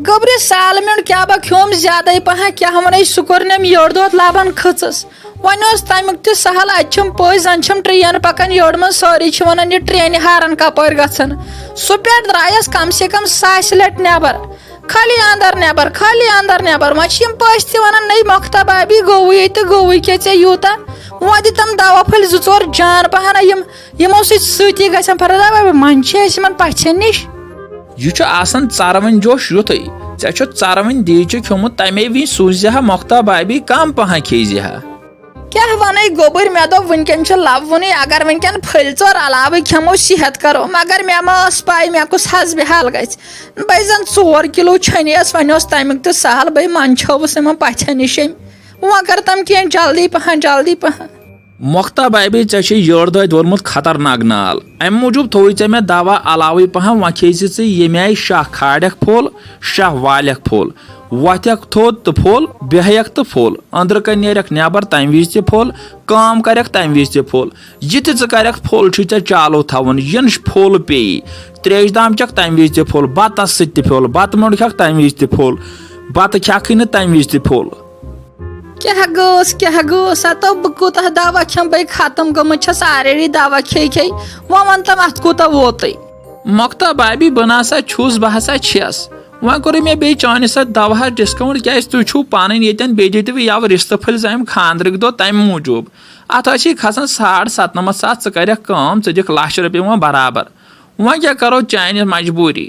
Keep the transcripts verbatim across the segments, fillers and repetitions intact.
گوٚبرِ سالمنڈ کیٛاہ با کھیوٚم زیادَے پہن، کیٛاہ وَنَے، سُہ کوٚرنم یٔڑ دۄد لبن کھٔژٕس۔ وۄنۍ اوس تَمیُک تہِ سہل، اَتہِ چھِم پٔژھۍ، زَن چھِم ٹرین پکان یٔڑ منٛز، سٲری چھِ وَنان، یہِ ٹرینہِ ہارن کپٲرۍ گژھن۔ سُہ پٮ۪ٹھ درٛایَس کم سے کم ساسہِ لٹہِ نٮ۪بر، خٲلی اندر نٮ۪بر، خٲلی اندر نٮ۪بر۔ وۄنۍ چھِ یِم پٔژھۍ تہِ وَنان، نٔے مۄختہ بابی گوٚوُے تہٕ گوٚوُے کیٛاہ ژےٚ یوٗتاہ؟ وۄنۍ دِ تِم دوا پھٔلۍ زٕ ژور جان پہن، یِم یِمو سۭتۍ سۭتی گژھن فرق۔ دَپان، منٛز چھِ أسۍ یِمن پژھٮ۪ن نِش۔ یہِ چھُ آسان ژروٕنۍ جوش یُتھُے۔ ژےٚ چھُ ژروٕنۍ دیٖچہِ کھیوٚمُت، تَمے وِزِ سوٗززِ ہا مۄختہ بابی، کم پہن کھیزِ ہا۔ کیٛاہ وَنَے گوٚبٕرۍ، مےٚ دوٚپ، وٕنکٮ۪ن چھُ لَووُنٕے، اگر وٕنکٮ۪ن پھٔلۍ ژور علاوٕے کھٮ۪مو، صحت کرو، مگر مےٚ ما ٲس پَے مےٚ کُس حسبِ حال گژھِ۔ بَے زَن ژور کِلوٗ چھٔنیس، وۄنۍ اوس تَمیُک تہِ سہل، بَے منٛدچھووُس یِمن پژھٮ۪ن نِش أمۍ۔ وۄنۍ کر تِم کینٛہہ جلدی پہن، جلدی پہن۔ مۄختہ بابی، ژےٚ چھے یٔڑ دۄدِ ووٚرمُت خطرناک نال۔ امہِ موٗجوٗب تھووُے ژےٚ مےٚ دوا علاوٕے پہم۔ وۄنۍ کھیٚیہِ زِ ژٕ ییٚمہِ آیہِ شاہ کھاڑکھ پھوٚل، شاہ والکھ پھوٚل، وۄتھکھ تھوٚد تہٕ پھوٚل، بیٚہکھ تہٕ پھوٚل، أنٛدرٕ کنہِ نیرکھ نٮ۪بر تمہِ وِزِ تہِ پھوٚل، کٲم کرکھ تمہِ وِزِ تہِ پھوٚل۔ یہِ تہِ ژٕ کرکھ پھوٚل چھُے ژےٚ چالو تھاوُن۔ یِنہٕ پھوٚل پیٚیہِ، تریشہِ دام چکھ تمہِ وِزِ تہِ پھوٚل، بتس سۭتۍ تہِ پھوٚل، بتہٕ میوٚنٛڈ کھٮ۪کھ تمہِ وِزِ تہِ پھوٚل، بتہٕ کھٮ۪کھٕے نہٕ تمہِ وِزِ تہِ پھوٚل۔ کیٛاہ گوٚوس، کیٛاہ گوٚوس؟ ہتو بہٕ کوٗتاہ دوا کھٮ۪مہٕ، بے ختم گٔمٕژ چھَس already دوا کھے کھے۔ وۄنۍ وَن تہٕ اَتھ کوٗتاہ ووتُے؟ مۄکتا بابی، بہٕ نہ سا چھُس، بہٕ ہسا چھَس۔ وۄنۍ کوٚرُے مےٚ بیٚیہِ چانہِ سۭتۍ دواہَس discount، کیٛازِ تُہۍ چھِو پانَے ییٚتٮ۪ن، بیٚیہِ دِتِو یَوٕ رِستہٕ پھٔلۍ زَمہِ خانٛدرٕکۍ دۄہ تَمہِ موٗجوٗب۔ اَتھ ٲسی کھسان ساڑ ستنَمتھ ساس، ژٕ کَرٮ۪کھ کٲم، ژٕ دِکھ لَچھ رۄپیہِ وۄنۍ برابر۔ وۄنۍ کیٛاہ کَرو، چانہِ مجبوٗری۔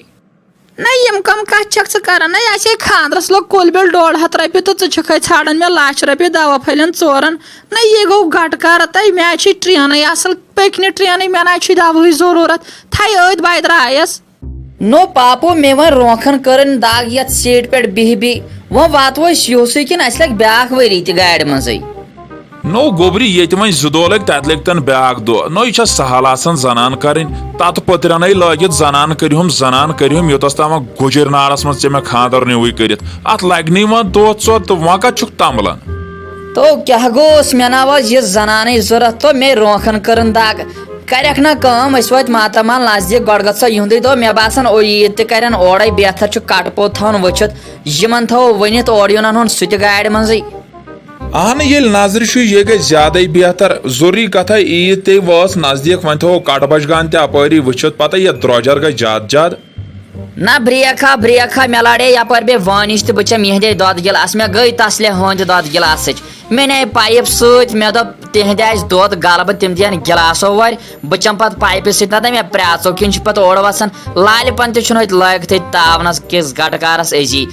نہ، یِم کم کتھ چھکھ ژٕ کران؟ نہ، اسے خاندرس لوٚگ کُل بِل ڈۄڈ ہتھ رۄپیہِ تہٕ ژٕ چھکھے ژھانڈان مےٚ لچھ رۄپیہِ دوا پھلٮ۪ن ژورن۔ نہ، یہِ گوٚو گٹہٕ کار تہٕ مےٚ چھِ ٹرینٕے اصل، پٔکۍ نہٕ ٹرینٕے، مےٚ نہ چھُے دوہٕچ ضروٗرت۔ تھے أتھۍ بایہِ درایس۔ نو پاپو، مےٚ وۄنۍ رونٛکھن کٔرٕنۍ دگ یتھ سیٖٹہِ پٮ۪ٹھ بِہہِ بِہہِ۔ وۄنۍ واتو أسۍ یُہُسٕے کِنہٕ اسہِ لگہِ بیٛاکھ ؤری تہِ گاڑِ منٛزٕے؟ نو گوٚبرِ، ییٚتہِ وۄنۍ زٕ دۄہ لٔگۍ، تتہِ لٔگۍ تن بیٛاکھ دۄہ۔ نو یہِ چھا سہل آسان زنان کرٕنۍ؟ تتہٕ پٔترٮ۪نٕے لٲگِتھ زنان کٔرِہُم، زنان کٔرِہُم، یوٚتس تام وۄنۍ گُجِرۍ نارس منٛز ژےٚ مےٚ خانٛدر نیوٗوٕے کٔرِتھ۔ اتھ لگہِ نٕے وۄنۍ دۄہ ژور تہٕ وۄنۍ کتھ چھُکھ تمبلان؟ تو کیٛاہ گوٚوس؟ مےٚ نا ٲس یہِ زنانٕے ضروٗرت، تو مے رونٛکھن کٔرٕن دگ۔ کرٮ۪کھ نا کٲم، أسۍ وٲتۍ ماتامال نزدیٖک، گۄڈٕ گژھو یِہُنٛدُے دۄہ۔ مےٚ باسان، او عیٖد تہِ کرن اورے، بہتر چھُ کٹہٕ پوٚت تھاوُن وٕچھِتھ۔ یِمن تھاوو ؤنِتھ اورٕ یُن انہون سُہ تہِ گاڑِ منٛزٕے۔ اہنہٕ، ییٚلہِ نظرِ چھُ، یہِ گژھِ زیادَے بہتر۔ ضروٗری کتھا، عیٖد تے وٲژ نزدیٖک، وۄنۍ تھاوو کٹہٕ بچہٕ گان تہِ اپٲری وٕچھِتھ، پتہٕ یتھ درٛوجر گژھِ زیادٕ زیادٕ۔ نہ، بریک ہا، بریک ہا، مےٚ لاڑے یپٲرۍ بیٚیہِ وٲنِج تہِ، بہٕ چٮ۪مہٕ یِہنٛدے دۄدٕ گِلاسہٕ۔ مےٚ گٔے تسلے ہُہنٛدِ دۄدٕ گِلاسٕچ۔ مےٚ نَے پایپ سۭتۍ، مےٚ دوٚپ، تِہنٛدِ آسہِ دۄد غلبہٕ، تِم دِین گِلاسو وورِ۔ بہٕ چَمہٕ پتہٕ پایپہِ سۭتۍ، نتہٕ مےٚ پرٛاژو کِنۍ چھُ پتہٕ اورٕ وَسان۔ لالہِ پن تہِ چھُنہٕ ہوٚتہِ لٲگتھٕے تاونس کِس گٹہٕ کارس أزی۔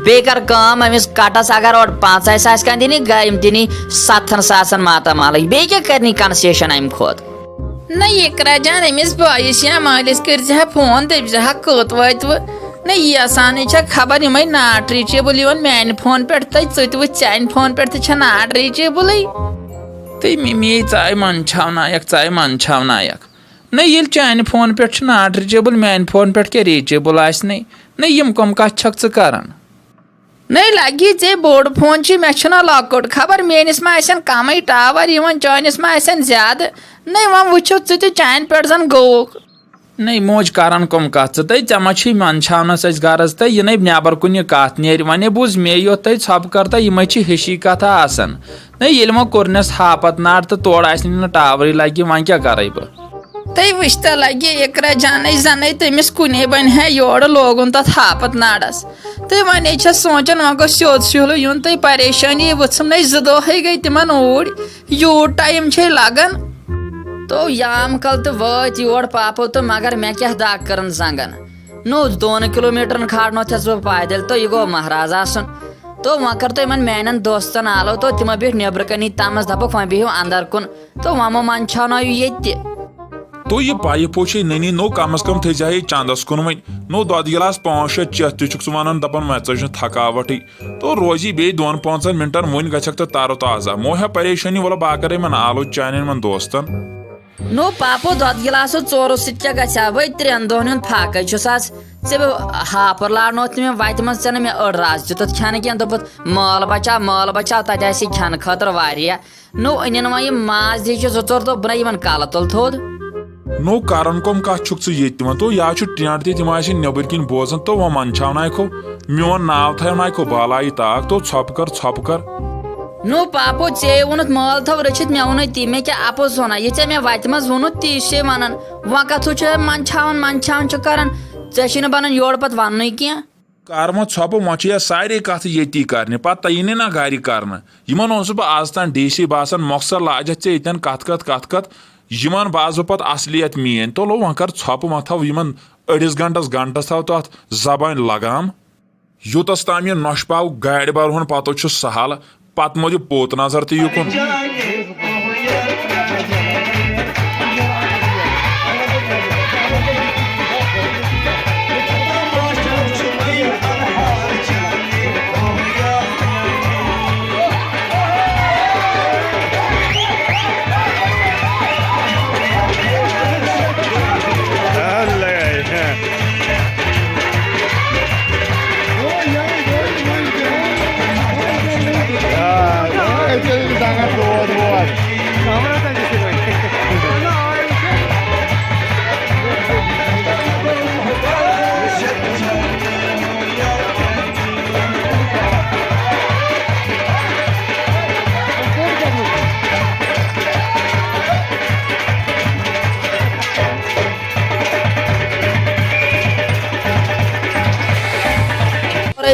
بیٚیہِ کر کٲم، أمِس کٹس اگر اورٕ پانٛژھ آسہِ، آسہِ کانٛہہ دِنی، گٔے یِم دِنی ستتھن ساسن ماتامالٕکۍ۔ بیٚیہِ کیٛاہ کرنی concession امہِ کھۄتہٕ؟ نہ اقرا جان، أمِس بٲیِس یا مٲلِس کٔرۍ زِ ہا فون، دٔپۍ زِ ہا، کٔت وٲتوٕ؟ نہ، یہِ آسانٕے چھےٚ خبر، یِمے not reachable یِوان میانہِ فون پٮ۪ٹھ تہٕ ژٕ تہِ وٕچھ، چانہِ فون پٮ۪ٹھ تہِ چھےٚ not reachable۔ تہٕ مے-، مے ژاے منٛدچھاونایکھ، ژاے منٛدچھاونایکھ۔ نہ، ییٚلہِ چانہِ فون پٮ۪ٹھ چھُ not reachable، میانہِ فون پٮ۪ٹھ کیٛاہ reachable آسہِ نَے؟ نہ، یِم کۄم کتھ چھکھ ژٕ کران؟ نٔے لگی ژےٚ بوٚڑ فون چھُے، مےٚ چھُنہ لۄکُٹ۔ خبر میٲنِس ما آسن کمٕے ٹاور یِوان، چٲنِس ما آسن زیادٕ۔ نٔے وۄنۍ وٕچھو ژٕ تہِ، چانہِ پٮ۪ٹھ زن گوٚوُکھ۔ نٔے موج کران کۄم کتھ ژٕ تہٕ؟ ژےٚ ما چھُے منٛدچھاونس اَسہِ غرض تہٕ؟ یہِ نٔے نٮ۪بر کُن یہِ کتھ نیرِ۔ وۄنۍ بوٗز مے یوت تہٕ ژھۄپہٕ کر تہٕ، یِمے چھِ ہِشی کتھا آسان۔ نٔے ییٚلہِ وۄنۍ کوٚرنس ہاپت نار تہٕ تورٕ آسہِ نہٕ ٹاورٕے لگہِ، وۄنۍ کیٛاہ کرے بہٕ؟ تہٕ وٕچھ تہٕ لگہِ اقرا جانٕے زنٕے تٔمِس کُنے بنہِ ہے یورٕ لوگُن تتھ ہاپت نارس۔ تہٕ وۄنۍ چھس سونٛچان وۄنۍ گوٚژھ سیوٚد سہلٕے یُن، تہٕ پریشٲنی ؤژھٕم نے زٕ دۄہے گٔے تِمن اوٗرۍ، یوٗت ٹایم چھے لگان۔ تو یام کل تہٕ وٲتۍ یور پاپو تہٕ مگر مےٚ کیٛاہ دگ کٔرٕن زنٛگن۔ نو دۄن کلوٗمیٖٹرن کھارنو تھس بہٕ پیدل تہٕ یہِ گوٚو مہراز آسُن۔ تو وۄنۍ کر تو یِمن میانٮ۪ن دوستن آلو تو تِمو بیٖٹھ نیبرٕ کنی تمس دپکھ وۄنۍ بِہِو اندر کُن۔ تہٕ وۄمو منٛدچھاونٲیِو ییٚتہِ تہِ۔ تو یہِ پایہِ پوشے نٔنی نو کم از کم تھٲے زِ ہا یہِ چندس کُن وۄنۍ۔ نو دۄدٕ گِلاس پانٛژھ شےٚ چٮ۪تھ تہِ چھُکھ ژٕ ونان دپان مےٚ ژٔج نہٕ تھکاوٹھٕے۔ تو روزی بیٚیہِ دۄن پانٛژن منٹن وۄنۍ گژھکھ تہٕ تر و تازہ۔ مو ہےٚ پریشٲنی، وَلہٕ بہٕ ہا کرے یِمن آلو چانٮ۪ن یِمن دوستن۔ نو پاپو دۄدٕ گِلاسو ژورو سۭتۍ کیٛاہ گژھِ ہا؟ وۄنۍ ترٛٮ۪ن دۄہن ہُنٛد فاقے چھُس آز۔ ژےٚ بہٕ ہاپُر لارنوتھ مےٚ وتہِ منٛز، ژےٚ نہٕ مےٚ أڑ رژھ دیُتتھ کھٮ۪نہٕ کینٛہہ، دوٚپُتھ مٲل بچاو، مٲل بچاو، تتہِ آسہِ کھٮ۪نہٕ خٲطرٕ واریاہ۔ نو أنِن وۄنۍ یِم ماز دیٖچہِ زٕ ژور دۄہ، بہٕ نَے یِمن کلہٕ تُلہٕ تھوٚد۔ نو کران کۄم کتھ چھُکھ ژٕ ییٚتہِ تِمن؟ تو یا چھُ ٹینٹ تہِ تِم آسہِ نیٚبٕرۍ کِنۍ بوزان، تو وۄنۍ منٛدچھاوناوکھو، میون ناو تھاوناوکھو بالایی تاکھ، تو ژھۄپہٕ کر، ژھۄپہٕ کر۔ نو پاپو، ژےٚ ووٚنُتھ مال تھاو رٔچھِتھ، مےٚ ووٚنُے تی، مےٚ کیٛاہ اپُز ووٚنا؟ یہِ ژےٚ مےٚ وتہِ منٛز ووٚنُتھ تی چھے ونان، وۄنۍ کتھ ہُہ چھُ منٛدچھاوان، منٛدچھاوان چھُ کران، ژےٚ چھُے نہٕ بنان یورٕ پتہٕ وننُے کینٛہہ۔ کر وۄنۍ ژھۄپہٕ، وۄنۍ چھِ یا سارے کتھٕ ییٚتی کرنہِ، پتہٕ یی نہٕ نہ گرِ کرنہٕ۔ یِمن اوسُس بہٕ از تام ڈی سی باسان، مۄخصر لاجتھ ژےٚ ییٚتٮ۪ن کتھ، کتھ، کتھ، کتھ، یِمن باسہٕ بہٕ پتہٕ اصلیت میٲنۍ۔ تو لو وۄنۍ کر ژھۄپہٕ، وۄنۍ تھاو یِمن أڑِس گنٹس، گنٹس تھاو تتھ زبانہِ لگام۔ یوتس تام یہِ نۄشہِ پاو گاڑِ برہون پتہٕ چھُ سہل، پتہٕ مہ دِ پوٚت نظر تہِ یُکُن۔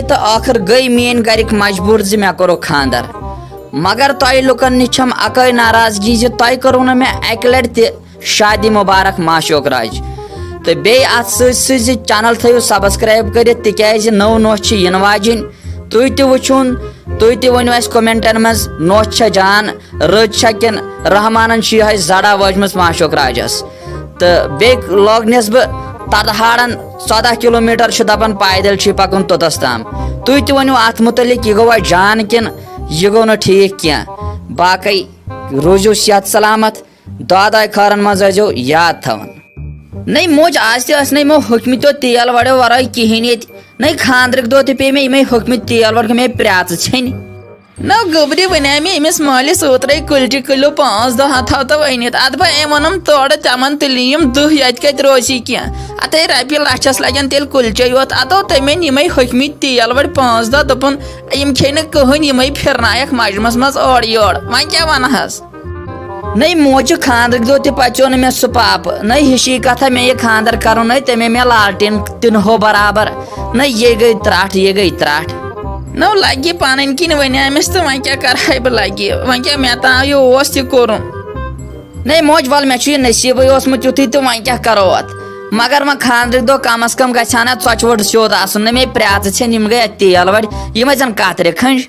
تہٕ ٲخٕر گٔے میٲنۍ گرِکۍ مجبوٗر زِ مےٚ کوٚرُکھ خانٛدر۔ مگر تۄہہِ لُکن نِش چھم اکٲے ناراضگی زِ تۄہہِ کٔرٕو نہٕ مےٚ اکہِ لٹہِ تہِ شادی مبارک معشوق راج۔ تہٕ بیٚیہِ اتھ سۭتۍ سۭتۍ زِ channel تھٲیِو subscribe کٔرِتھ، تِکیازِ نٔو نوٚش چھِ یِنہٕ واجِنۍ۔ تُہۍ تہِ وٕچھُن، تُہۍ تہِ ؤنِو اَسہِ commentن منٛز، نوٚش چھا جان، رٕژ چھا کِنہٕ رحمانن چھِ یِہوٚے زڑا وٲجمٕژ معشوق راجس۔ تہٕ بیٚیہِ لوگنس بہٕ تدہاڑن، ژۄداہ کلوٗمیٹر چھُ دپان پیدل چھُ پکُن توٚتس تام۔ تُہۍ تہِ ؤنِو اتھ مُتعلق، یہِ گوٚوا جان کِنہٕ یہِ گوٚو نہٕ ٹھیٖک کینٛہہ؟ باقٕے روٗزِو صحت سلامت۔ دۄہ دۄہے خٲرن منٛز ٲسۍزیو یاد تھاوان۔ نٔے موج، آز تہِ ٲسۍ نہٕ یِمو ہوٚکھمٕتیو تیل وڑیو ورٲے کِہیٖنۍ ییٚتہِ۔ نٔے خانٛدرٕکۍ دۄہ تہِ پیٚیہِ مےٚ یِمے ہوٚکھمٕتۍ تیل وڑ، مےٚ پرٛیژٕ ژھیٚنہِ۔ نہ گوٚبرِ، وَنے مےٚ أمِس مٲلِس اوترَے کُلچہِ کُلِو پانٛژھ دۄہ ہتھ ہتو أنِتھ۔ اَدٕ بہٕ أمۍ ووٚنُم تورٕ تِمن تُلہِ یِم دٕہ، ییٚتہِ کَتہِ روزِ کینٛہہ۔ اَتَے رۄپیہِ لَچھَس لَگن تیٚلہِ کُلچے یوت۔ اَدٕ اوٚن تٔمۍ أنۍ یِمے ہوٚکھمٕتۍ تیل وڑ پانٛژھ دۄہ، دوٚپُن یِم کھیٚیہِ نہٕ کٕہٕنۍ، یِمے پھِرنایَکھ مَجمَس منٛز اورٕ یورٕ۔ وۄنۍ کیٛاہ وَنہٕ حظ؟ نٔے موجہِ خانٛدرٕکۍ دۄہ تہِ پژیو نہٕ مےٚ سُہ پاپہٕ۔ نٔے ہِشی کتھا مےٚ یہِ خانٛدر کرُن، نٔے تٔمۍ مےٚ لالٹین تِنہو برابر۔ نٔے یے گٔے ترٛٹھ، یے گٔے ترٛٹھ۔ نو لگہِ پنٕنۍ کِنۍ ؤنیامس تہٕ وۄنۍ کیٛاہ کرہے بہٕ لگہِ؟ وۄنۍ کیٛاہ مےٚ تام یہِ اوس تہِ کوٚرُن۔ نٔے موج، ول مےٚ چھُ یہِ نصیٖبٕے اوسمُت یُتھُے تہٕ وۄنۍ کیٛاہ کرو اتھ؟ مگر وۄنۍ خانٛدرٕکۍ دۄہ کم از کم گژھِ ہا نا ژۄچہِ ووٚٹ سیوٚد آسُن، نہ مےٚ پرٛیژٕ ژھٮ۪ن، یِم گٔے اتہِ تیل وڑِ، یِم ٲسۍ زن کترِ کھنٛج۔